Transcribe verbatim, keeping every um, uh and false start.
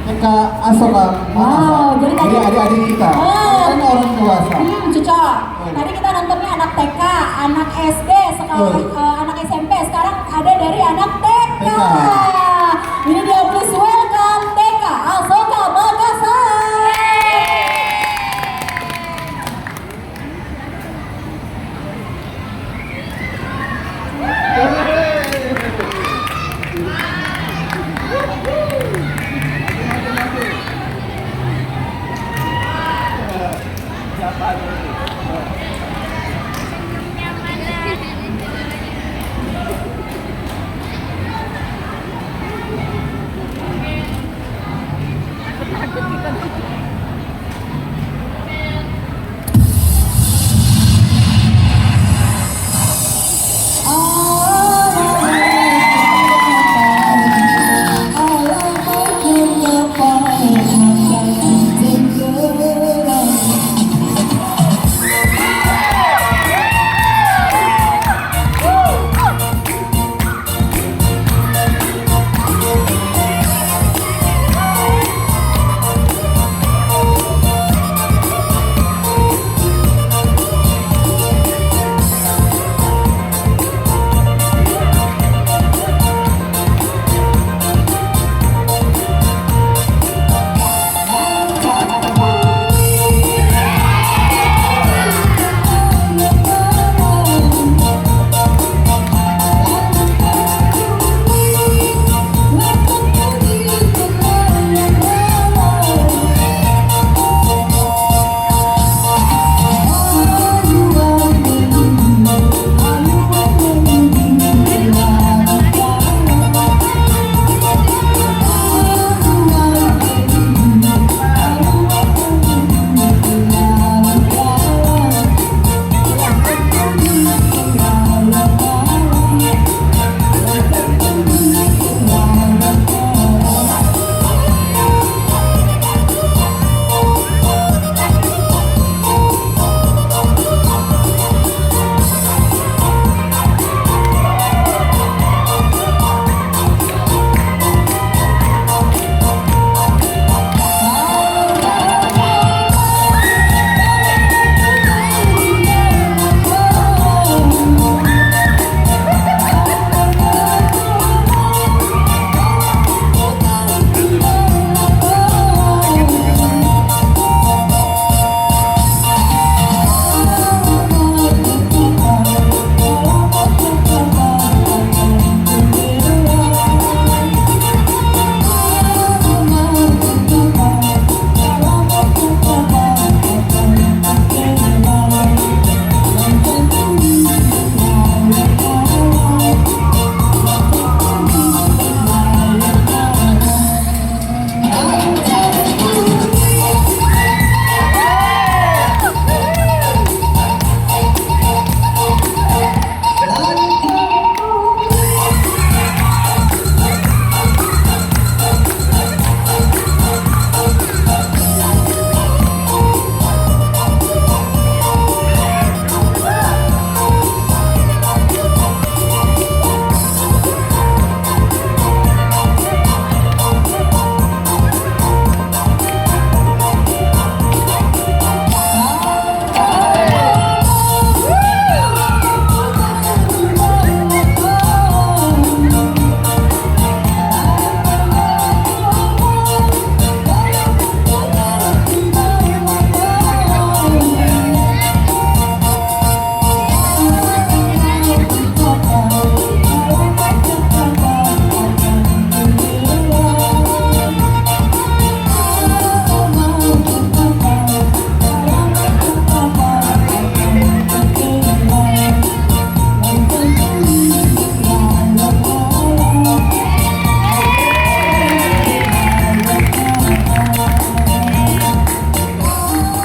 Kak Aso, Kak. Wow, jadi tadi adik-adik kita. Oh. Kan orang dewasa. Hmm, cocok. Oh. Tadi kita nontonnya anak T K, anak S D, sekarang, eh, anak S M P, sekarang ada dari anak T K. T K. Ini dia, please welcome T K Asoka Makassar.